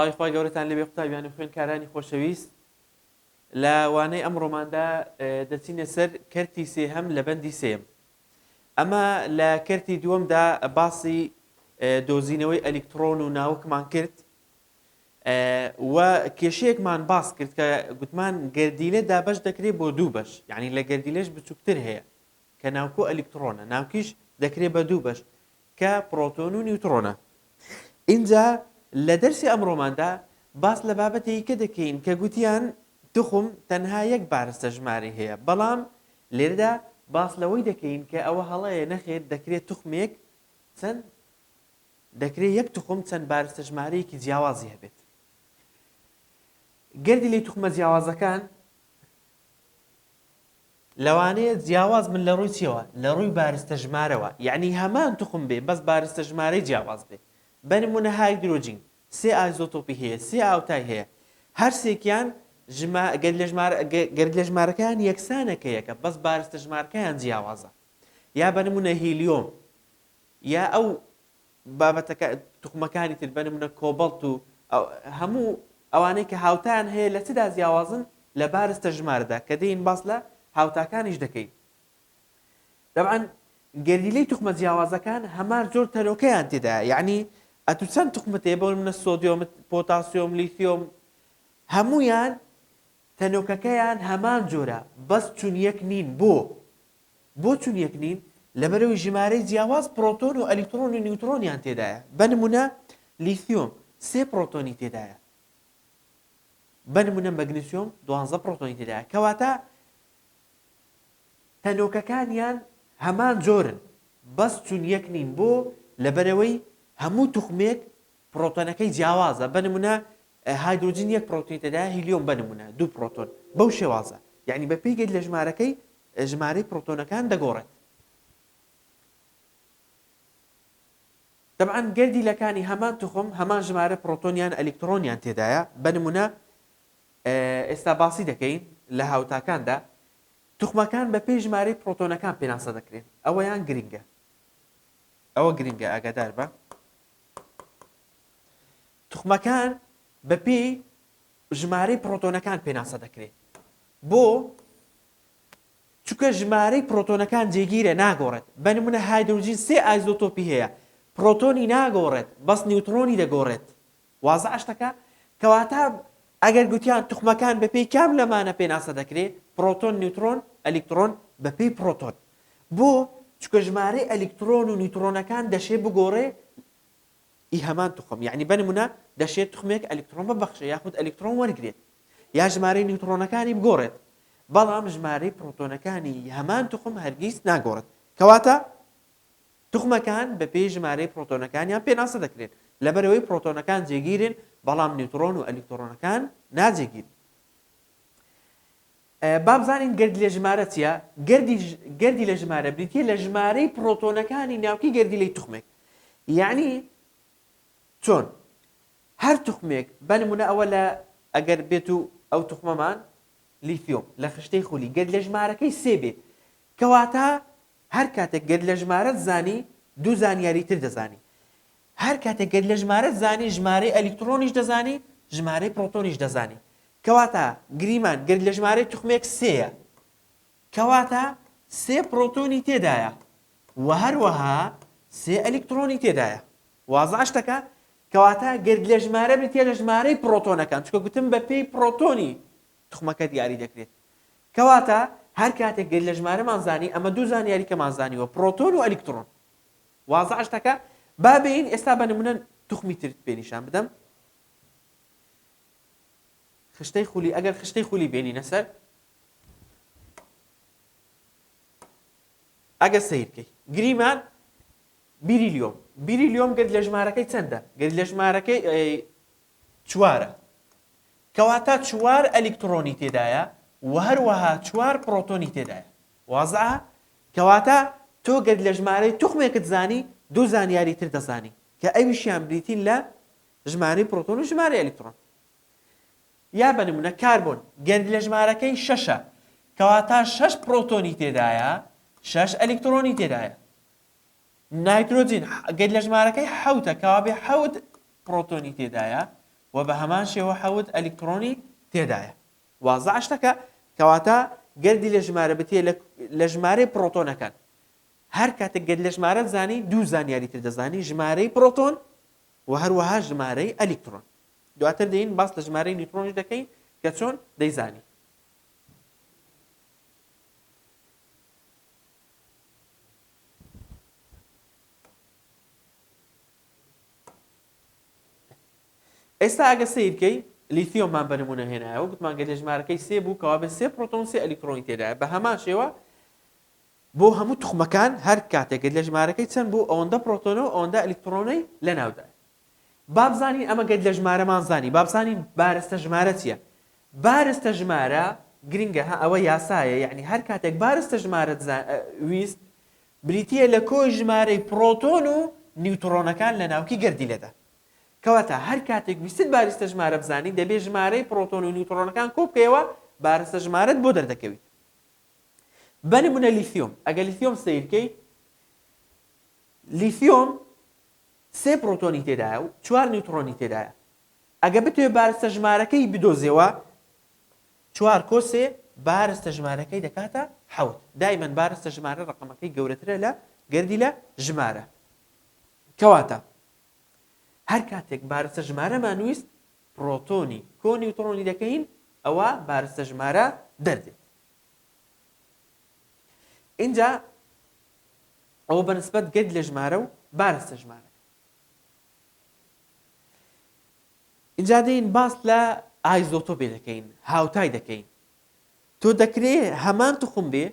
سڵاوی خوای گەورەتان لێبێ قوتابیان و خوێندکارانی خۆشەویست لە وانەی ئەمڕۆماندا دەچینە سەر کەرتی سێهەم لە بەندی سێم ئەمە لە کەرتی دووەمدا باسی دۆزینەوەی ئەلیکترۆن و ناوکمان کرد و کێشەیەکمان باس کرد کە گوتمان گەردیلە دابەش دەکرێت بۆ دوو بەش یعنی لە گەردیلەش بچووکتر هەیە کە ناوکۆ ئەلیکترۆنە ناوکیش دەکرێت بە دوو بەش کە پڕۆتۆن و نیوتڕۆنە. ئینجا لە دەرسی ئەمڕۆماندا باس لە بابەتێکی کە دەکەین کە گوتیان توخم تەنها یەک بارستە ژمارەی هەیە، بەڵام لێرەدا باس لەوەی دەکەین کە ئەوە هەڵەیە نەخێر دەکرێت توخمێک چەند دەکرێت یەک توخم چەند بارستە ژمارەیەکی جیاوازی هەبێت. گەردیلەی توخمە جیاوازەکان لەوانەیە جیاواز بن لە ڕووی چیەوە؟ لە ڕووی بارستە ژمارەوە یەعنی هەمان توخم بێ بەس بارستە ژمارەی جیاواز بێ بە نموونە هایدرۆجین سێ ئایزۆتۆپی هەیە سێ هاوتای هەیە هەر سێکیان ژما گەردیلە ژمارە گەردیلە ژمارەکەیان یەکسانە کە یەکە بەس بارستە ژمارەکەیان جیاوازە یا بە نموونە هیلیۆم یا ئەو بابەتەکە توخمەکانی تر بە نمونە کۆبەڵت و هەموو ئەوانەی کە هاوتایان هەیە لە چدا جیاوازن لە بارستە ژمارەدا کە دێین باس لە هاوتاکانیش دەکەین دەبعەن گەردیلەی توخمە جیاوازەکان هەمان جۆر تەنۆکەیان تێدایە یعنی ئەتو چەند توخمت هەیە بۆ نمونە سۆدیۆمت پۆتاسیۆم لیثیۆم هەمویان تەنۆکەکەیان هەمان جۆرە بەس چون یەک نین بۆ بۆ چون یەک نین؟ لەبەرئەوەی ژمارەی جیاواز پڕۆتۆن و ئەلیکتڕۆن و نیوتڕۆنیان تێدایە. بە نموونە لیثیۆم سێ پڕۆتۆنی تێدایە. بە نموونە مەگنسیۆم دوانزە پڕۆتۆنی تێدایە. کەواتە تەنۆکەکانیان هەمان جۆرن بەس چون یەک نین. بۆ؟ لەبەرئەوەی هەموو توخمێک پڕۆتۆنەکەی جیاوازە بە نمونە هایدرۆجین یەک پڕۆتۆنی تێدایە هیلیۆم بە نمونە دوو پڕۆتۆن بەو شێوازە یعنی بە پێی گەردیلە ژمارەکەی ژمارەی پڕۆتۆنەکان دەگۆڕێت دەبعەن گەردیلەکانی هەمان توخم هەمان ژمارە پڕۆتۆن یان ئەلیکترۆنیان تێدایە بە نمونە ئێستا باسی دەکەین لە هاوتاکاندا توخمەکان بە پێی ژمارەی پڕۆتۆنەکان پێناسە دەکرێن ئەوەیان گرنگە ئەوە گرنگە ئاگادار بە توخمەکان بەپێی ژمارەی پڕۆتۆنەکان پێناسە دەکرێت. بۆ؟ چونکە ژمارەی پڕۆتۆنەکان جێگیرە ناگۆڕێت. بە نمونە هایدرۆجین سێ ئایزۆتۆپی هەیە، پڕۆتۆنی ناگۆڕێت بەس نیوتڕۆنی دەگۆڕێت. وازحە شتەکە؟ کەواتە ئەگەر گوتیان توخمەکان بەپێی کام لەمانە پێناسە دەکرێ؟ پڕۆتۆن، نیوتڕۆن، ئەلیکتڕۆن، بەپێی پڕۆتۆن. بۆ؟ چونکە ژمارەی ئەلیکتڕۆن و نیوتڕۆنەکان دەشێ بگۆڕێ ی هەمان توخم یەعنی بە نمونە دەشێت توخمێک ئەلیکترۆن ببەخشێ یاخود ئەلیکترۆن وەرگرێت یا ژمارەی نیوترۆنەکانی بگۆڕێت بەڵام ژمارەی پرۆتۆنەکانی هەمان توخم هەرگیز ناگۆڕێت کەواتە توخمەکان بەپێی ژمارەی پرۆتۆنەکانیان پێناسە دەکرێن لەبەرەوەی پرۆتۆنەکان جێگیرن بەڵام نیوترۆن و ئەلیکترۆنەکان ناجێگیرن با بزانین گەردیلە ژمارە چییە؟ گەردی گەردیلە ژمارە بریتییە لە ژمارەی پڕۆتۆنەکانی ناوکی گەردیلەی توخمێک. یەعنی چۆن؟ هەر توخمێک بە نمونە ئەوە لە ئەگەر بێت و ئەو توخمەمان لیثیۆم لە خشتەی خولی گەردیلە ژمارەکەی سێ بێ کەواتە هەر کاتێک گەردیلە ژمارەت زانی دوو زانیاری تر دەزانی هەر کاتێک گەردیلە ژمارەت زانی ژمارەی ئەلیکتڕۆنیش دەزانی ژمارەی پڕۆتۆنیش دەزانی کەواتە گریمان گەردیلە ژمارەی توخمێک سێیە کەواتە سێ پڕۆتۆنی تێدایە و هەروەها سێ ئەلیکتڕۆنی تێدایە وازحە شتەکە کەواتە گەردیلە ژمارە بریتیە لە ژمارەی پڕۆتۆنەکان چونکە گوتم بە پێی پڕۆتۆنی توخمەکە دیاری دەکرێت کەواتە هەر کاتێک گەردیلە ژمارەمان زانی ئەمە دوو زانیاری کەمان زانیوە پڕۆتۆن و ئەلیکتڕۆن وازحە شتەکە با بێین ئێستا بە نمونە توخمی ترت پێ نیشان بدەم خشتەی خولی ئەگەر خشتەی خولی بێنینە سەر ئەگەر سەیرکەی گریمان بیریلیۆم بیریلیۆم گەرد لە ژمارەکەی چەندە گەرد لە ژمارەکەی چوارە کەواتە چوار ئەلیکترۆنی تێدایە و هەروەها چوار پرۆتۆنی تێدایە وازعە کەواتە تۆ گەرد لە ژمارەی توخمێکت زانی دوو زانیاری تر دەزانی کە ئەویشیان بریتین لە ژمارەی پرۆتۆن و ژمارەی ئەلیکترۆن. یا بە نمونە کاربۆن گەردیلە ژمارەکەی شەشە کەواتە شەش پرۆتۆنی تێدایە شەش ئەلیکترۆنی تێدایە. نایترۆجین گەردیلە ژمارەکەی حەوتە کەوابێ حەوت پرۆتۆنی تێدایە. و بە هەمان شێوە حەوت ئەلیکترۆنی تێدایە. وازحە شتەکە؟ کەواتە گەردیلە ژمارە بتیە لە ژمارەی پڕۆتۆنەکان. هەر کاتێک گەردیلە ژمارەت زانی دوو زانیاری تر دەزانی ژمارەی پڕۆتۆن و هەروەها ژمارەی ئەلیکترۆن. دواتر دێین باس لە ژمارەی نیوترۆنیش دەکەین کە چۆن دەیزانی. ئێستا ئەگە سەیر کەی لیثیۆممان بە نمونە هێنایەوە گوتمان گەر ژمارەکەی سێ بوو کەوابێ سێ پرۆتۆن سێ ئەلیکترۆنی تێدایە بە هەمان شێوە بۆ هەموو توخمەکان هەر کاتێک لە ژمارەکەی چەند بوو ئەوەندە پرۆتۆنە و ئەوەندە ئەلیکترۆنەی لە ناودایە با بزانین ئەمە گەر لە ژمارەمان زانی با بزانین بارستە ژمارە چییە بارستە ژمارە گرنگە ها ئەوە یاسایە یعنی هەر کاتێک بارستە ژمارەت ویست بریتییە لە کۆی ژمارەی پڕۆتۆن و نیوتڕۆنەکان لە ناوکی گەردیلەدا. کەواتە هەر کاتێک ویستت بارستە ژمارە بزانی دەبێ ژمارەی پڕۆتۆن و نیوتڕۆنەکان کۆ بکەیەوە بارستە ژمارەت بۆ دەردەکەویت. بە نمونە لیثیۆم ئەگەر لیثیۆم سەیر کەی لیثیۆم سێ پڕۆتۆنی تێدایە و چوار نیوتڕۆنی تێدایە. ئەگە بتەوێ بارستە ژمارەکەی بدۆزیەوە چوار کۆ سێ بارستە ژمارەکەی دەکاتە حەوت. دایمەن بارستە ژمارە ڕەقەمەکەی گەورەترە لە گەردیلە ژمارە. کەواتە هەر کاتێک بارستە ژمارەمان ویست پڕۆتۆنی کۆ نیوتڕۆنی دەکەین ئەوە بارستە ژمارە دەردێت. ئینجا ئەوە بەنسبەت گەردیلە ژمارە و بارستە ژمارەکە. ئینجا دێین باس لە ئایزۆتۆپێ دەکەین، هاوتای دەکەین. تۆ دەکرێ هەمان توخم بێ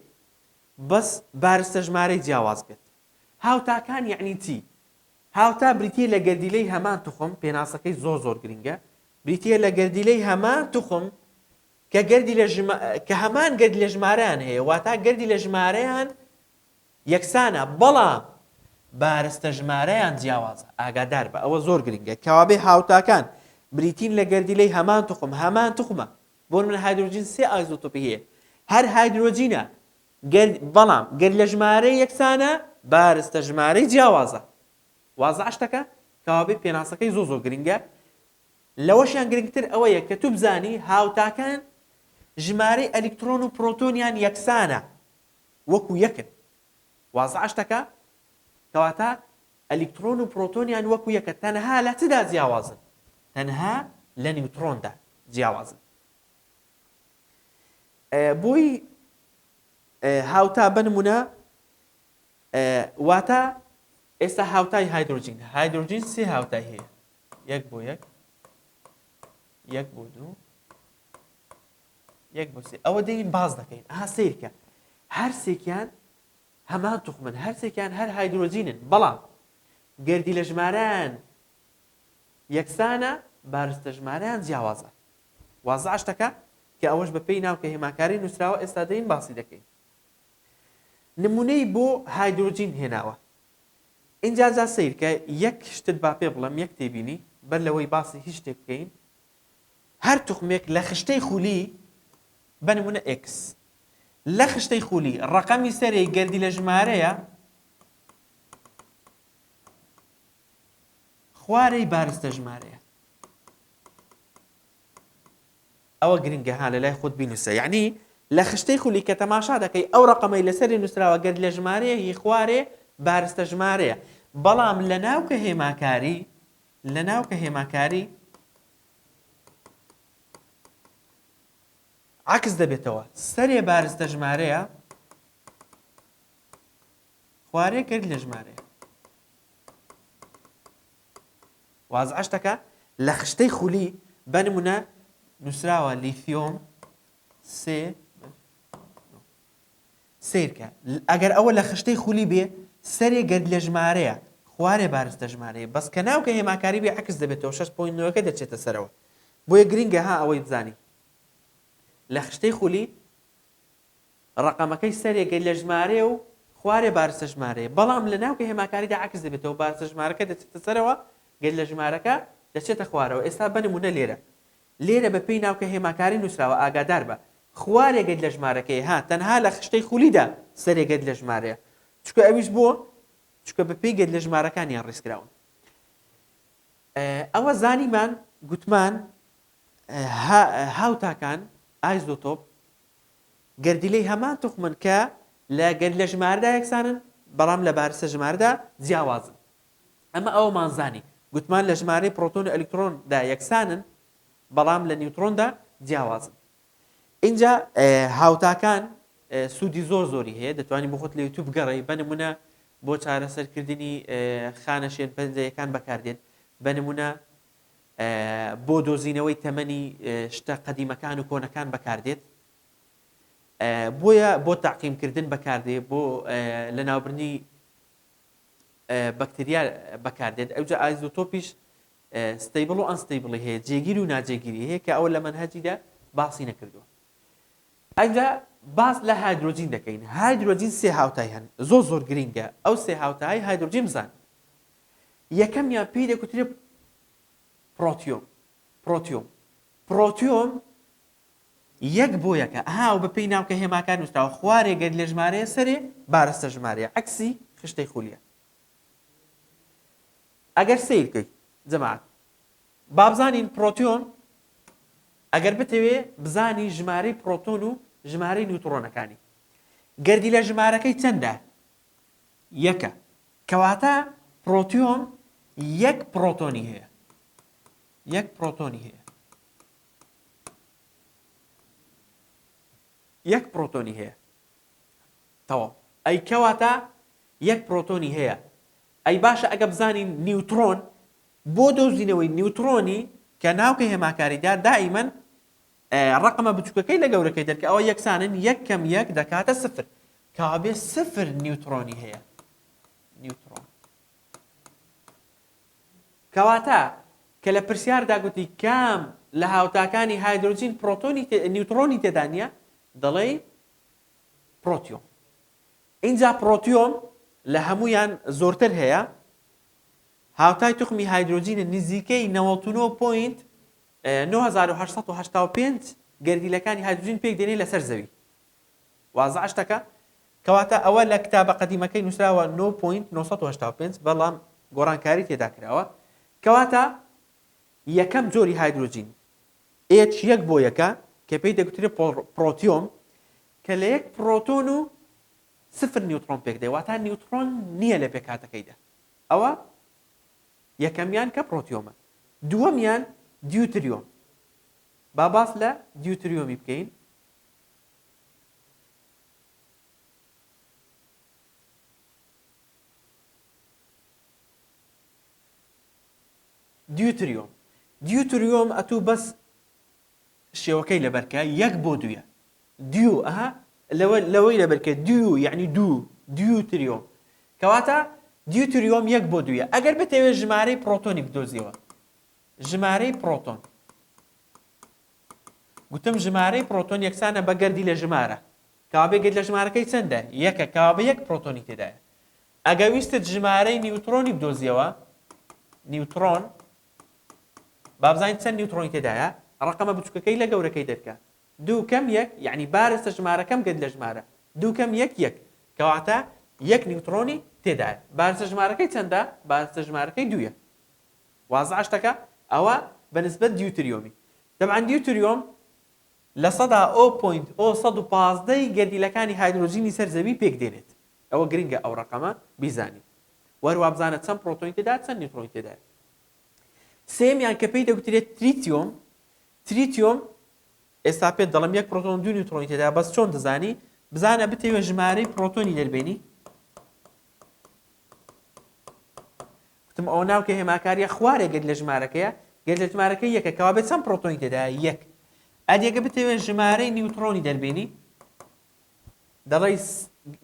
بەس بارستە ژمارەی جیاواز بێت. هاوتاکان یەعنی چی؟ هاوتا بریتییە لە گەردیلەی هەمان توخم، پێناسەکەی زۆر زۆر گرینگە، بریتییە لە گەردیلەی هەمان توخم کە گەردیلە ژمە کە هەمان گەردیلە ژمارەیان هەیە، واتا گەردیلە ژمارەیان یەکسانە بەڵام بارستە ژمارەیان جیاوازە ئاگاداربە ئەوە زۆر گرنگە کەوابێ هاوتاکان بریتین لە گەردیلەی هەمان توخم هەمان توخمە بۆ نمونە هایدرۆجین سێ ئایزۆتۆپی هەیە هەر هایدرۆجینە گەر بەڵام گەر لە ژمارەی یەکسانە بارستە ژمارەی جیاوازە وازحە شتەکە کەوابێ پێناسەکەی زۆر زۆر گرنگە لەوەشیان گرنگتر ئەوەیە کە تو بزانی هاوتاکان ژمارەی ئەلیکترۆن و پرۆتۆنیان یەکسانە وەکو یەکن وازحە شتەکە؟ کەواتە ئەلیکترۆن و پرۆتۆنیان وەکو یەکە تەنها لە چدا جیاوازن؟ تەنها لە نیوترۆندا جیاوازن بۆی هاوتا بە نمونە واتە ئێستا هاوتای هایدرۆجین هایدرۆجین سێ هاوتای هەیە یەک بۆ یەک یەک بۆ دوو یەک بۆ سێ ئەوە دێین باس دەکەین ئەها سەیرکە هەرسێکیان هەمان توخمن هەرسێکیان هەر هایدرۆجینن بەڵام گەردی لە ژمارەیان یەکسانە بارستە ژمارەیان جیاوازە وازحە شتەکە کە ئەوەش بە پێی ناوکە هێماکاری نووسراوە ئێستا دێین باسی دەکەین نمونەی بۆ هایدرۆجین هێناوە ئینجا جا سەیرکە یەک شتت با پێ بڵێم یەک تێبینی بەر لەوەی باسی هیچ شتێک بکەین هەر توخمێک لە خشتەی خولی بە نمونە X لە خشتەی خولی ڕەقەمی سەرێی گەردیلە ژمارەیە خوارەی بارستە ژمارەیە ئەوە گرنگە ها لە لای خۆت بینوسە یعنی لە خشتەی خولی کە تەماشا دەکەی ئەو ڕقەمەی لەسەری نووسراوە گەرد لە ژمارەیە هی خوارێ بارستە ژمارەیە بەڵام لە ناوکە هێماکاری لە ناوکە هێماکاری عەکس دەبێتەوە سەرێ بارستە ژمارەیە خوارێ کرد لە ژمارەیە وازحە شتەکە لە خشتەی خولی بە نمونە نووسراوە لیثیۆم سێ سەیرکە ئەگەر ئەوە لە خشتەی خولی بێ سەرێ گەرد لە ژمارەیە خوارێ بارستە ژمارەیە بەس کە ناوکە هێماکاری بێ عەکس دەبێتەوە شەش point نۆکە دەچێتە سەرەوە بۆیە گرینگە ها ئەوەی بزانی لە خشتەی خولی ڕەقەمەکەی سەرێ گەر لە ژمارەیە و خوارێ بارستە ژمارەیە بەڵام لە ناوکە هێماکاریدا عەکس دەبێتەوە بارستە ژمارەکە دەچێتە سەرەوە گەر لە ژمارەکە دەچێتە خوارەوە ئێستا بە نمونە لێرە لێرە بە پێی ناوکە هێماکاری نووسراوە ئاگادار بە خوارێ گەت لە ژمارەکەی ها تەنها لە خشتەی خولیدا سەرێ گەت لە ژمارەیە چونکە ئەویش بۆ چونکە بە پێی گەت لە ژمارەکانیان ڕیزکراون ئەوە زانیمان. گوتمان هاوتاکان، ئایزۆتۆپ، گەردیلەی هەمان توخمن کە لە گەردیلە ژمارەدا یەکسانن بەڵام لە بارستە ژمارەدا جیاوازن. ئەمە ئەوەمان زانی گوتمان لە ژمارەی پرۆتۆن و ئەلیکترۆندا یەکسانن بەڵام لە نیوترۆندا جیاوازن. ئینجا هاوتاکان سوودی زۆر زۆری هەیە دەتوانی بۆ خۆت لە یوتیوب بگەڕێی بە نمونە بۆ چارەسەرکردنی خانە شێرپەنجەیەکان بەکاردێت بە نمونە بۆ دۆزینەوەی تەمەنی شتە قەدیمەکان و کۆنەکان بەکاردێت بۆیە بۆ تاقیمکردن بەکاردێ بۆ لەناوبرنی بەکتریا بەکاردێت ئەوجا ئایزۆتۆپیش stable و unstable ی هەیە جێگیر و ناجێگیری هەیە کە ئەوە لە مەنهەجیدا باسی نەکردووە ئەجا باس لە هایدرۆجین دەکەین هایدرۆجین سێ هاوتای هەن زۆر زۆر گرینگە ئەو سێ هاوتای هایدرۆجین بزان یەکەمیان پێی دەکوترێت پرۆتیۆم پرۆتیۆم پرۆتیۆم یەک بۆ یەکە ها و بەپێی ناوکە هێماکان نووسراوە خوارێ گەر لە ژمارەیە سەرێ بارستە ژمارەیە عەکسی خشتەی خولیە ئەگەر سەیر کەی جەماعەت با بزانین پرۆتیۆم ئەگەر بتەوێ بزانی ژمارەی پرۆتۆن و ژمارەی نیوتڕۆنەکانی گەردیلە ژمارەکەی چەندە یەکە کەواتە پرۆتیۆم یەک پرۆتۆنی هەیە یەک پرۆتۆنی هەیە یەک پرۆتۆنی هەیە تەواو ئەی کەواتە یەک پرۆتۆنی هەیە ئەی باشە ئەگە بزانین نیوترۆن بۆ دۆزینەوەی نیوترۆنی کە ناوکە هێماکاریدا دائیمەن ڕقمە بچووکەکەی لە گەورەکەی دەرکە ئەوە یەکسانن یەک کەم یەک دەکاتە سفر کابێ سفر نیوترۆنی هەیە نیوترۆن کەواتە کە لە پرسیاردا گوتی کام لە هاوتاکانی هایدرۆجین پرۆتۆنی نیوترۆنی تێدا نییە دەڵێی پرۆتیۆم. ئینجا پرۆتیۆم لە هەموویان زۆرتر هەیە، هاوتای توخمی هایدرۆجینە نزیکەی 99 point 9885 گەردیلەکانی هایدرۆجین پێک دێنێ لەسەر زەوی. وازحە شتەکە؟ کەواتە ئەوە لە کتابە قەدیمەکەی نووسراوە 9.985 بەڵام گۆڕانکاری تێدا کراوە. کەواتە یەکەم جۆری هایدرۆجین H یەک بۆ یەکە کە پێی دەگوترێت پرۆتیۆم کە لە یەک پرۆتۆن و سفر نیوترۆن پێک دێ واتە نیوترۆن نییە لە پێکهاتەکەیدا ئەوە یەکەمیان کە پرۆتیۆمە دووەمیان دیوتریۆم با باس لە دیوتریۆمی بکەین دیوتریۆم دیوتریۆم ئەتوو بەس شێوەکەی لەبەرکە یەک بۆ دویە دیو ئەها لەوە لەوەی لەبەرکە دیو یعنی دوو دیوتریۆم کەواتە دیوتریۆم یەک بۆ دویە ئەگەر بتەوێت ژمارەی پرۆتۆنی بدۆزیەوە ژمارەی پرۆتۆن گوتم ژمارەی پرۆتۆن یەکسانە بە گەردی لە ژمارە کەوابێ گەرد لە ژمارەکەی چەندە یەکە کەوابێ یەک پرۆتۆنی تێدایە ئەگە ویستت ژمارەی نیوترۆنی بدۆزیەوە، نیوترۆن، با بزانین چەند نیوترۆنی تێدایە، ڕەقەمە بچووکەکەی لە گەورەکەی دەرکە. دوو کەم یەک، یەعنی بارستە ژمارە کەم گەرد لە ژمارە. دوو کەم یەک یەک. کەواتە یەک نیوترۆنی تێدایە. بارستە ژمارەکەی چەندە؟ بارستە ژمارەکەی دوویە. وازحە شتەکە؟ ئەوە بە نسبەت دیوتریۆمی. تەبعەن دیوتریۆم 0 point o 115 ی گەردیلەکانی هایدرۆجینی سەر زەوی پێک دێنێت. ئەوە گرنگە ئەو ڕەقەمە بیزانی. وەر وابزانە چەند پرۆتۆنی تێدایە چەند نیوترۆنی تێدایە. سێیەمیان کە پێی دەگوترێت تریتیۆم، تریتیۆم ئێستا پێت دەڵێم یەک پرۆتۆن و دوو نیوترۆنی تێدایە بەس چۆن دەزانی؟ بزانە بتەوێت ژمارەی پرۆتۆنی دەربێنی گوتم ئەوە ناوکە هێماکاریە خوارێ گەر لە ژمارەکەیە گەر لە ژمارەکەی یەکە کەوابێت چەند پرۆتۆنی تێدایە یەک ئەدیەگە بتەوێت ژمارەی نیوترۆنی دەربێنی دەڵێی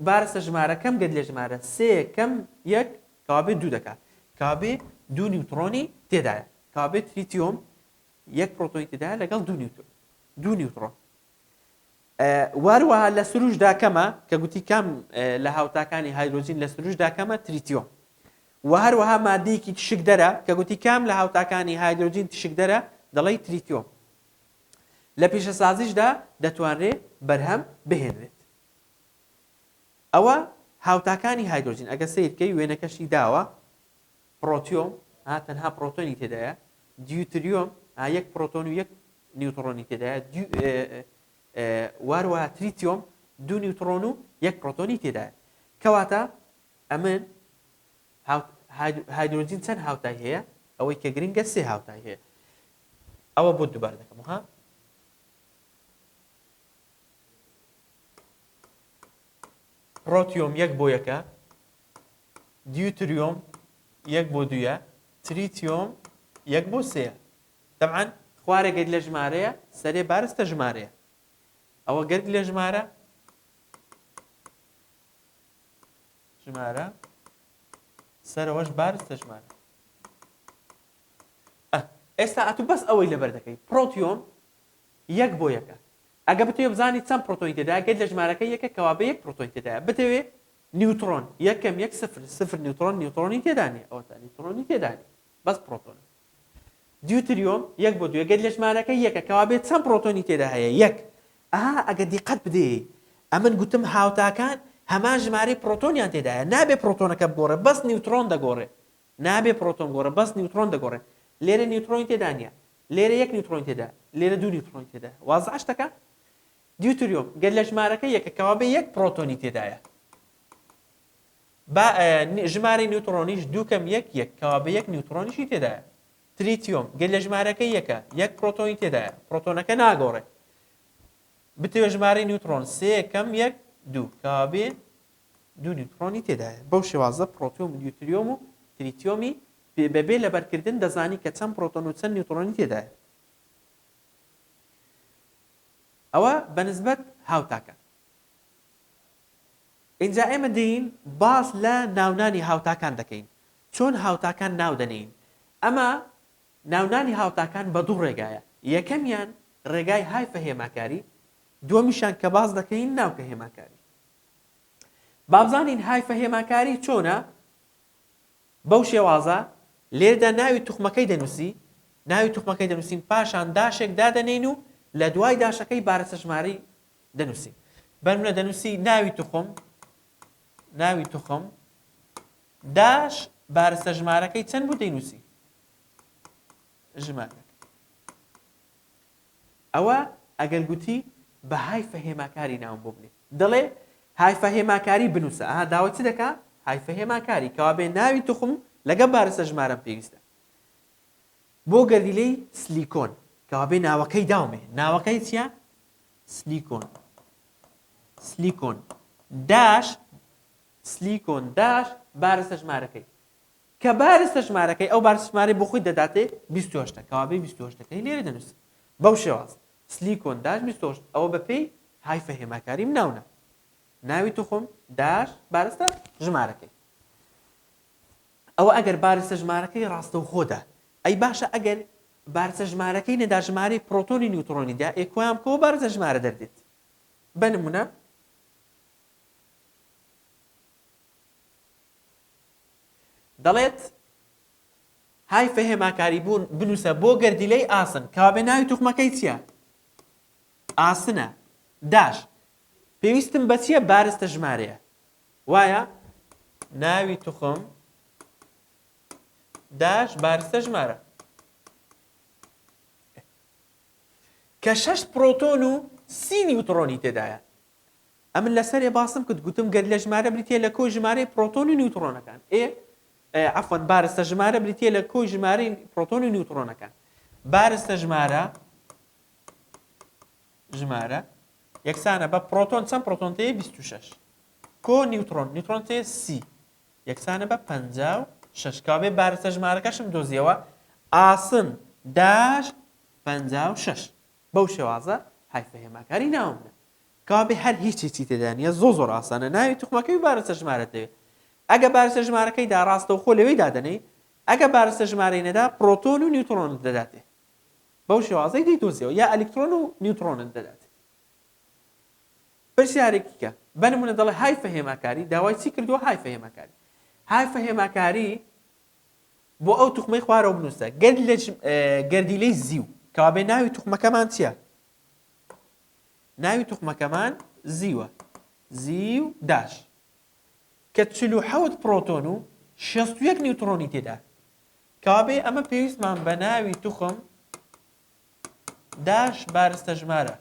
بارستە ژمارە کەم گەت لە ژمارە سێ کەم یەک کەوابێ دوو دەکات کەوابێ دوو نیوتڕۆنی تێدایە کەوابێ تریتیۆم یەک پرۆتۆنی تێدایە لەگەڵ دوو نیوترۆن دوو نیوتڕۆن واروەها لە سروشدا کەمە کە گوتی کام لە هاوتاکانی هایدرۆجین لە سروشدا کەمە تریتیۆم و هەروەها مادەیەکی تشکدەرە کە گوتی کام لە هاوتاکانی هایدرۆجین تشکدەرە دەڵێی تریتیۆم لە پیشەسازیشدا دەتوانرێ بەرهەم بهێنرێت. ئەوە هاوتاکانی هایدرۆجین ئەگەر سەیر بکەی وێنەکەشی داوە پرۆتیۆم ها تەنها پرۆتۆنی تێدایە دیوتریۆم. یەک پرۆتۆن و یەک نیوتڕۆنی تێدایە، واروەها تریتیۆم دوو نیوتڕۆن و یەک پرۆتۆنی تێدایە. کەواتە ئەمن هایدرۆجین چەند هاوتای هەیە؟ ئەوەی کە گرنگە سێ هاوتای هەیە. ئەوە بۆ دووبارە دەکەمەوە ها. پرۆتیۆم یەک بۆ یەکە، دیوتریۆم یەک بۆ دوویە، تریتیۆم یەک بۆ سێیە. تەبعەن خوارێ گەرد لە ژمارەیە، سەرێ بارستە ژمارەیە. ئەوە گەرد لە ژمارە ژمارە سەرەوەش بارستە ژمارە. ئێستا ئەتوو بەس ئەوەی لەبەر دەکەی پرۆتیۆم یەک بۆ یەکە. ئەگە بتەوێ بزانی چەند پرۆتۆنی تێدایە گەر لە ژمارەکە یەکە کەوابێ یەک پرۆتۆنی تێدایە بتەوێ نیوتڕۆن یەک کەم یەک سفر سفر نیوتڕۆن نیوتڕۆنی تێدا نیە ئەوەتا نیوتڕۆنی تێدا نیە بەس پرۆتۆنە دیوتریۆم یەک بۆ دوێ گەر لە ژمارەکە یەکە کەوابێ چەند پرۆتۆنی تێدا هەیە یەک ئەها ئەگە دیقەت بدەی ئەمن گوتم هاوتاکان هەمان ژمارەی پرۆتۆنیان تێدایە نابێ پرۆتۆنەکە بگۆڕێ بەس نیوترۆن دەگۆڕێ نابێ پرۆتۆن گۆڕێ بەس نیوترۆن دەگۆڕێ لێرە نیوترۆنی تێدا نیە لێرە یەک نیوترۆنی تێدا لێرە دوو نیوترۆنی تێدا وازحە شتەکە دیوتریۆم گەر لە ژمارەکە یەکە کەوابێ یەک پرۆتۆنی تێدایە با ژمارەی نیوترۆنیش دوو کەم یەک یەک کەوابێ یەک نیوترۆنیشی تێدایە تریتیۆم گەر لە ژمارەکە یەکە یەک پرۆتۆنی تێدایە پرۆتۆنەکە ناگۆڕێ بتەوێ ژمارەی نیوترۆن سێ کەم یەک دوو کەوابێ دوو نیوترۆنی تێدایە. بەو شێوازە پرۆتیۆم و دیوتریۆم و تریتیۆمی بەبێ لەبەرکردن دەزانی کە چەند پرۆتۆن و چەند نیوترۆنی تێدایە. ئەوە بە نسبەت هاوتاکان. ئینجا ئێمە دێین باس لە ناونانی هاوتاکان دەکەین. چۆن هاوتاکان ناو دەنێین؟ ئەمە ناونانی هاوتاکان بە دوو ڕێگایە. یەکەمیان ڕێگای هایفە هێماکاری، دووەمیشیان کە باس دەکەین ناوکە هێماکاری. بابزانین هایفە هێماکاری چۆنە؟ بەو شێوازە لێرەدا ناوی توخمەکەی دەنووسی، ناوی توخمەکەی دەنووسین پاشان داشێک دادەنێین و لە دوای داشەکەی بارستە ژمارەی دەنووسین. بەنمونە دەنووسی ناوی توخم، ناوی توخم dash بارستە ژمارەکەی چەند بوو دەینووسی ژمارەکە. ئەوە ئەگەر گوتی بە هایفە هێماکاری ناوم بۆ بنێ دەڵێ هایفە هێماکاری بنووسە ئەها داوای چ دەکا هایفە هێماکاری کەوابێ ناوی توخم لەگە بارستە ژمارەم پێویستە بۆ گەردیلەی سلیکۆن کەوابێ ناوەکەی داومێ ناوەکەی چییە سلیکۆن سلیکۆن dash سلیکۆن dash بارستە ژمارەکەی کە بارستە ژمارەکەی ئەو بارستە ژمارەی بۆ خۆی دەداتێ 28 ە کەوابێ 28 ەکەی لێرە دەنووسم بەو شێواز سلیکۆن dash 28 ئەوە بە پێی هایفە هێماکاریم ناونە ناوی توخم dash بارستە ژمارەکەی ئەوە ئەگەر بارستە ژمارەکەی ڕاستەوخۆدا ئەی باشە ئەگەر بارستە ژمارەکەی نەدا ژمارەی پرۆتۆنی نیوترۆنی دا ئێ کۆیان بکەوە بارستە ژمارە دەردێت بە نمونە دەڵێت، هایفە هێماکاری بوون بنووسە بۆ گەردیلەی ئاسن، کەوابێ ناوی توخمەکەی چییە؟ ئاسنە. dash. پێویستم بە چییە؟ بارستە ژمارەیە. وایە؟ ناوی توخم dash بارستە ژمارە. کە شەش پرۆتۆن و سی نیوتڕۆنی تێدایە. ئەمن لەسەرێ باسم کرد گوتم گەر لە ژمارە بریتیە لە کۆی ژمارەی پرۆتۆن و نیوتڕۆنەکان ئێ عەفوەن بارستە ژمارە بریتیە لە کۆی ژمارەی پرۆتۆن و نیوتڕۆنەکان بارستە ژمارە ژمارە یەکسانە بە پرۆتۆن چەند پرۆتۆن تێ 26 کۆ نیوتڕۆن نیوتڕۆن تێ سی یەکسانە بە 56 کابێ بارستە ژمارەکەشم دۆزیەوە ئاسن dash 56 بەو شێوازە هایفە هێماکاری ناوم نە. کەوابێ هەر هیچ هیچی تێدا نییە زۆر زۆر ئاسانە ناوی توخمەکەی و بارستە ژمارەت دەوێت ئەگە بارستە ژمارەکەی دا ڕاستەوخۆ لەوێی دادەنێی ئەگە بارستە ژمارەی نەدا پرۆتۆن و نیوترۆنت دەداتێ بەو شێوازەی دەیدۆزیەوە یا ئەلیکترۆن و نیوترۆنت دەداتێ پرسیارێکی کە بە نمونە دەڵێ هایفە هێماکاری داوای چی کردووە هایفە هێماکاری هایفە هێماکاری بۆ ئەو توخمەی خوارەوە بنووسە گەرد لە گەردیلەی زیو کەوابێ ناوی توخمەکەمان چییە؟ ناوی توخمەکەمان زیوە زیو dash کە 47 پرۆتۆن و 61 نیوترۆنی تێدا کەوابێ ئەمە پێویستمان بە ناوی توخم. dash بارستە ژمارە.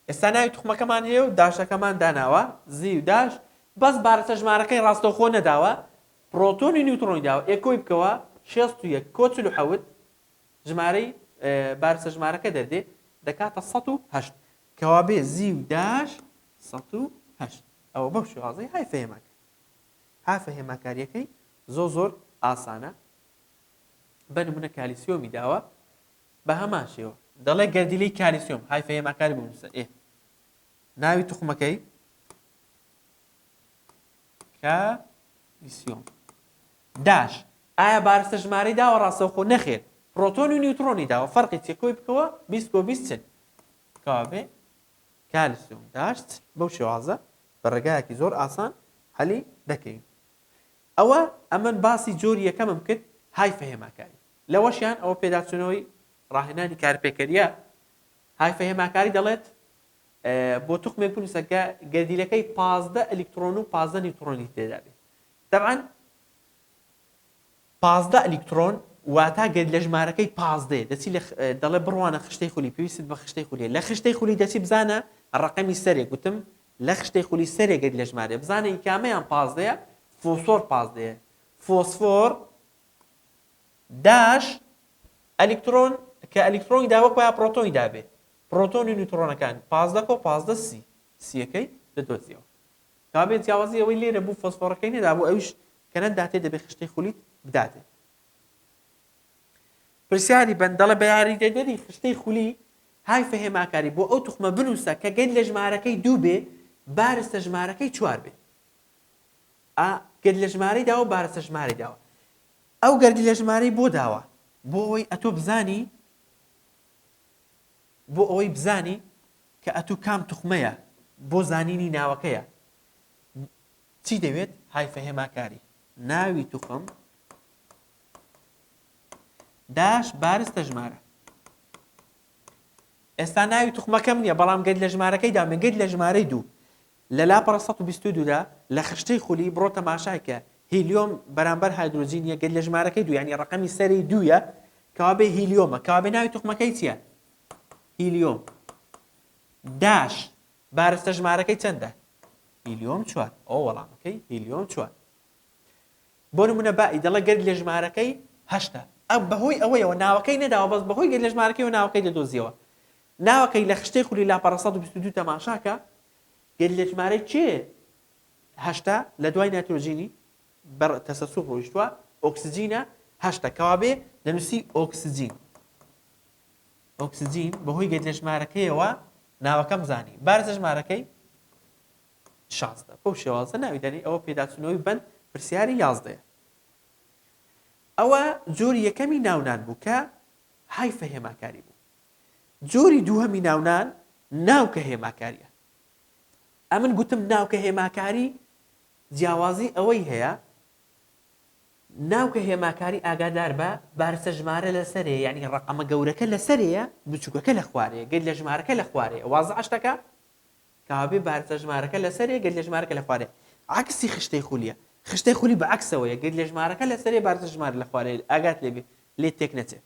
ئێستا ناوی توخمەکەمان هەیە و داشەکەمان داناوە، زیو dash، بەس بارستە ژمارەکەی ڕاستەوخۆ نەداوە، پڕۆتۆنی نیوتڕۆنی داوە، ئێ کۆی بکەوە 61 کۆ 47 ژمارەی بارستە ژمارەکە دەردێ دەکاتە 108. کەوابێ زیو dash 108. ئەوە بەو شێوازەی هایفە هێماکاری. هایفە هێماکاریەکەی زۆر زۆر ئاسانە. بە نمونە کالیسیۆمی داوە بە هەمان شێوە دەڵێ گەردیلەی کالیسیۆم هایفە هێماکاری بنووسە ئێ ناوی توخمەکەی کالیسیۆم dash ئایا بارستە ژمارەی داوە ڕاستەوخۆ نەخێر پرۆتۆن و نیوترۆنی داوە فەرقی چیە کۆی بکەوە 20 کۆ 20 چل کەوابێ کالیسیۆم dash بەو شێوازە بە ڕێگایەکی زۆر ئاسان هەلی دەکەین ئەوە ئەمن باسی جۆری یەکەمم کرد هایفە هێماکاری لەوەشیان ئەوە پێداچوونەوەی ڕاهێنانی کارپێکەریە هایفە هێماکاری دەڵێت بۆ توخمێک بنووسە کە گەردیلەکەی 15 ئەلیکترۆن و 15 نیوترۆنی تێدا بێت دەبعەن 15 ئەلیکترۆن واتا گەر لە ژمارەکەی پازدەیە دەچی لە دەڵێ بڕوانە خشتەی خولی پێویستت بە خشتەی خولیە لە خشتەی خولی دەچی بزانە ڕەقەمی سەرێ گوتم لە خشتەی خولی سەرێ گەر لە ژمارەیە بزانە ئی کامەیان پازدەیە فۆسۆر پازدەیە فۆسفۆر dash ئەلیکترۆن کە ئەلیکترۆنی دا وەک وایە پرۆتۆنی دابێ پرۆتۆن و نیوترۆنەکان 15 کۆ 15 سی سیەکەی دەدۆزیەوە کەوابێ جیاوازی ئەوەی لێرە بوو فۆسفۆڕەکەی نەدابوو ئەویش کە نەتداتێ دەبێ خشتەی خولیت بداتێ. پرسیاری بەند دەڵێ بە یاریدەدەری خشتەی خولی هایفە هێماکاری بۆ ئەو توخمە بنووسە کە گەل لە ژمارەکەی دوو بێ بارستە ژمارەکەی چوار بێ. ئا گەل لە ژمارەی داوە بارستە ژمارەی داوە. ئەو گەردی لە ژمارەی بۆ داوە بۆ ئەوەی ئەتۆ بزانی بۆ ئەوەی بزانی کە ئەتوو کام توخمەیە بۆ زانینی ناوەکەیە چی دەوێت هایفە هێماکاری ناوی توخم dash بارستە ژمارە ئێستا ناوی توخمەکەم نییە بەڵام گەت لە ژمارەکەی دامێ گەت لە ژمارەی دوو لە لاپەڕە 122 دا لە خشتەی خولی بڕۆ تەماشای کە هیلیۆم بەرامبەر هایدرۆجین یە گەت لە ژمارەکەی دوو یعنی ڕقەمی سەری دوویە کەوابێ هیلیۆمە کەوابێ ناوی توخمەکەی چییە هیلیۆم dash بارستە ژمارەکەی چەندە؟ هیلیۆم چوار. ئەوە وەڵامەکەی هیلیۆم چوار. بۆ نمونە بائی دەڵێ گەرد لە ژمارەکەی هەشتە. ئەم بەهۆی ئەوەیەوە ناوەکەی نەداوە بەس بەهۆی گەرد لە ژمارەکەیەوە ناوەکەی دەدۆزیەوە. ناوەکەی لە خشتەی خولی لاپەڕە 122 تەماشاکە گەرد لە ژمارەی کێ هەشتە لە دوای نایترۆجینی بەر تەسەسول ڕۆیشتووە ئۆکسجینە هەشتە کەوابێ دەنووسی ئۆکسجین. ئۆکسجین بەهۆی گەردیلە ژمارەکەیەوە ناوەکەم زانی بارزە ژمارەکەی 16 بەو شێوازە ناوی دەنێی ئەوە پێداچوونەوەی بەند پرسیاری یازدەیە ئەوە جۆری یەکەمی ناونان بوو کە هایفە هێماکاری بوو جۆری دووهەمی ناونان ناوکە هێماکاریە ئەمن گوتم ناوکە هێماکاری جیاوازی ئەوەی هەیە ناوکە هێماکاری ئاگاداربە بارستە ژمارە لەسەرێ یانی ڕەقەمە گەورەکە لەسەرێیە بچوکەکە لە خوارێ گەر لە ژمارەکە لە خوارێ وازحە شتەکە کەوابێ بارستە ژمارەکە لەسەرێ گەر لە ژمارەکە لە خوارێ عەکسی خشتەی خولیە خشتەی خولی بە عەکسەوەیە گەر لە ژمارەکە لەسەرێ بارستە ژمارە لە خوارێ ئاگات لێ بێ لێت تێک نەچێ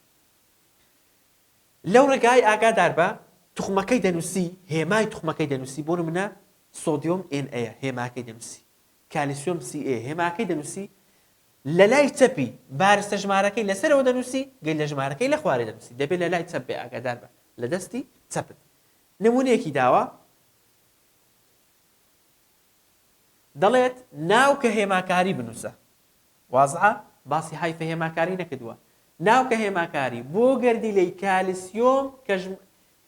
لەو ڕێگای ئاگاداربە توخمەکەی دەنووسی هێمای توخمەکەی دەنووسی بۆ نمونە سۆدیۆم Na یە هێماکەی دەنووسی کالیسیۆم Ca هێماکەی دەنووسی لە لای چەپی بارستە ژمارەکەی لەسەرەوە دەنووسی گەل لە ژمارەکەی لە خوارێ دەنووسی دەبێت لە لای چەپ بێ ئاگادار بە لە دەستی چەپت نمونەیەکی داوە دەڵێت ناوکە هێماکاری بنووسە وازعە باسی هایفە هێماکاری نەکردووە ناوکە هێماکاری بۆ گەردیلەی کالیسیۆم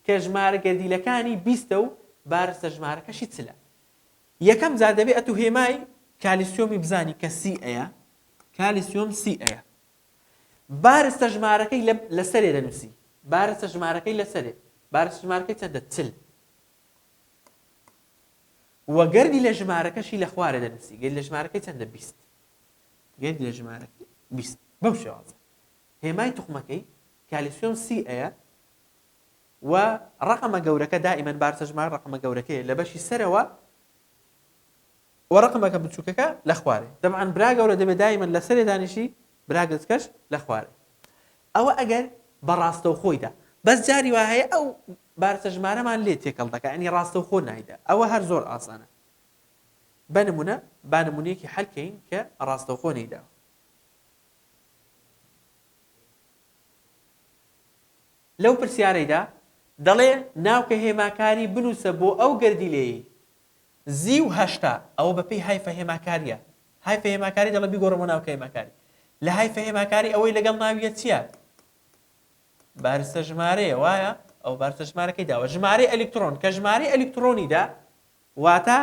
کە ژمارە گەردیلەکانی بیستە و بارستە ژمارەکەشی چلە یەکەم جار دەبێ ئەتوو هێمای کالیسیۆمی بزانی کە سی ئەیە، کالیسیۆم سی ئەیە. بارستە ژمارەکەی لە لەسەرێ دەنووسی. بارستە ژمارەکەی لەسەرێ. بارستە ژمارەکەی چەندە؟ 40. وە گەردی لە ژمارەکەشی لە خوارێ دەنووسی. گەردی لە ژمارەکەی چەندە؟ 20. گەردی لە ژمارەکەی 20. بەو شێوازە. هێمای توخمەکەی کالیسیۆم سی ئەیە و ڕەقەمە گەورەکە دائیمەن بارسە ژمارە ڕەقەمە گەورەکەیە لە بەشی سەرەوە و ڕەقەمەکە بچووکەکە لە خوارێ دەبعەن برا گەورە دەبێت دائیمەن لە سەرێ دانیشی برا گەچکەش لە خوارێ ئەوە ئەگەر بە ڕاستەوخۆیدا. بەس جاری وا هەیە ئەو بارستە ژمارەمان لێ تێکەڵ دەکا یانی ڕاستەوخۆ نایدا ئەوە هەر زۆر ئاسانە بە نمونە با نمونەیەکی حەل کەین کە ڕاستەوخۆ نەیداوە. لەو پرسیارەیدا دەڵێ ناوکە هێماکاری بنووسە بۆ ئەو گەردیلەیەی زیو 80 ئەوە بەپێی هایفە هێماکاریە هایفە هێماکاری دەڵێ بیگۆڕە بۆ ناوکە هێماکاری لە هایفە هێماکاری ئەوەی لەگەڵ ناویە چییە؟ بارستە ژمارەیە وایە؟ ئەو بارستە ژمارەکەی داوە ژمارەی ئەلیکترۆن کە ژمارەی ئەلیکترۆنی دا واتە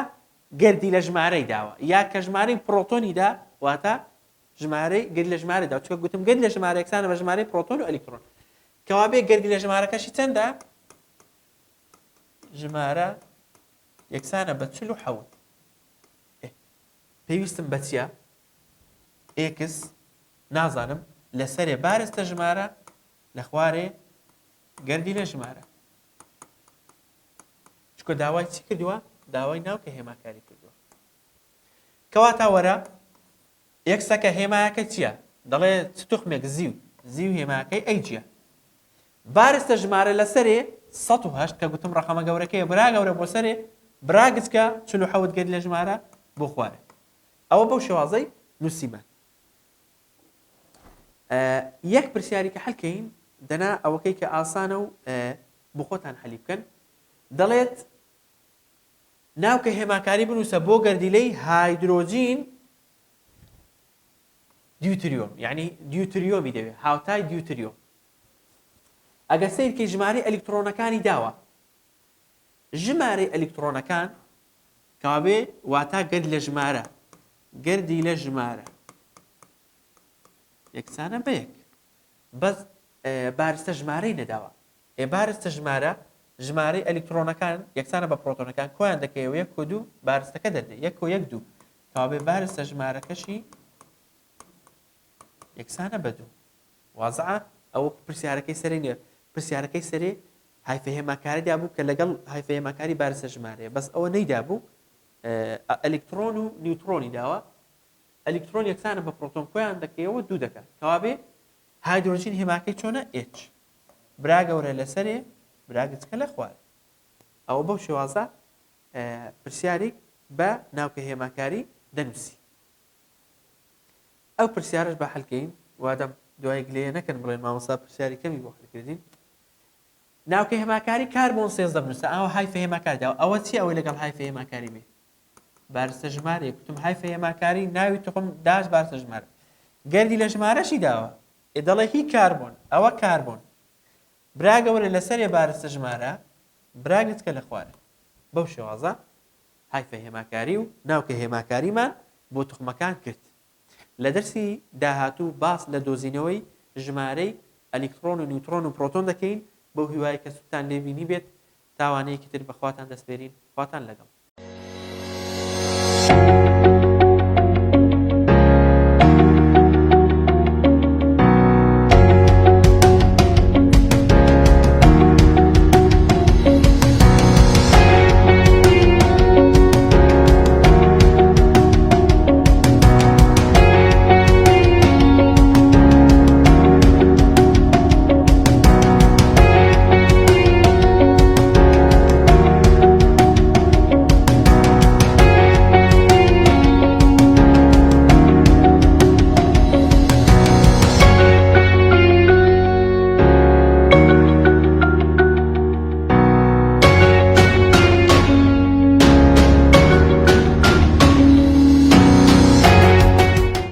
گەردی لە ژمارەی داوە یا کە ژمارەی پرۆتۆنی دا واتە ژمارەی گەردی لە ژمارەی داوە چونکە گوتم گەردی لە ژمارە یەکسانە بە ژمارەی پرۆتۆن و ئەلیکترۆن کەوابێ گەردی لە ژمارەکەشی چەندە ژمارە یەکسانە بە 47 پێویستم بە چییە X نازانم لەسەرێ بارستە ژمارە لە خوارێ گەردیلە ژمارە چکە داوای چی کردووە داوای ناوکە هێماکاری کردووە کەواتە وەرە X ەکە هێمایەکە چییە دەڵێ چ توخمێک زیو زیو هێماکەی ئەی چییە بارستە ژمارە لەسەرێ 108 کە گوتم ڕقەمە گەورەکەی برا گەورە بۆ سەرێ برا گچکە 47 گەردیلە ژمارە بۆ خوارێ ئەوە بەو شێوازەی نووسیمان. یەک پرسیاری کە حەلکەین دەنا ئەوەکەی کە ئاسانە و بۆ خۆتان حەلی بکەن دەڵێت ناوکە هێماکاری بنووسە بۆ گەردیلەی هایدرۆجین دیوتریۆم یعنی دیوتریۆمی دەوێت هاوتای دیوتریۆم ئەگەر سیرکەی ژمارەی ئەلیکترۆنەکانی داوە ژمارەی ئەلیکتڕۆنەکان کەوابێ واتا گەرد لە ژمارە گەردی لە ژمارە یەکسانە بە یەک بەس بارستە ژمارەی نەداوە ئێ بارستە ژمارە ژمارەی ئەلیکترۆنەکان یەکسانە بە پرۆتۆنەکان کۆیان دەکەیەوە یەک کۆ دوو بارستەکە دەردێ یەک کۆ یەک دوو کەوابێ بارستە ژمارەکەشی یەکسانە بە دوو وازعە ئەوە پرسیارەکەی سەرێ نیە پرسیارەکەی سەرێ هایفە هێماکاری دابوو کە لەگەڵ هایفە هێماکاری بارستە ژمارەیە بەس ئەوە نەیدابوو ئەلیکترۆن و نیوترۆنی داوە ئەلیکترۆن یەکسانە بە پرۆتۆن کۆیان دەکەیەوە دوو دەکات کەوابێ هایدرۆجین هێماکەی چۆنە H برا گەورە لەسەرێ برا گچکە لە خوارێ ئەوە بەو شێوازە پرسیارێک بە ناوکە هێماکاری دەنووسی ئەو پرسیارەش با حل کەین وادەم دوای گلەیە نەکەن بڵێن مامۆستا پرسیاری کەمی بۆ حل کردین ناوکە هێماکاری کاربۆن 13 بنووسە ئەوە هایفە هێماکاری داوە ئەوە چی ئەوەی لەگەڵ هایفە هێماکاری بێ بارستە ژمارەیە کوتم هایفە هێماکاری ناوی تخم داش بارستە ژمارە گەردی لە ژمارەشی داوە ئێ دەڵێ هی کاربۆن ئەوە کاربۆن برا گەورە لەسەرێ بارستە ژمارە برا گچکە لە خوارێ بەو شێوازە هایفە هێماکاری و ناوکە هێماکاریمان بۆ توخمەکان کرد. لە دەرسی داهاتوو باس لە دۆزینەوەی ژمارەی ئەلیکتڕۆن و نیوتڕۆن و پڕۆتۆن دەکەین، بەو هیوایەی کە سوودتان لێ بینیبێت. تا وانەیەکی تر بە خواتان دەسپێرین. خواتان لەگەڵ.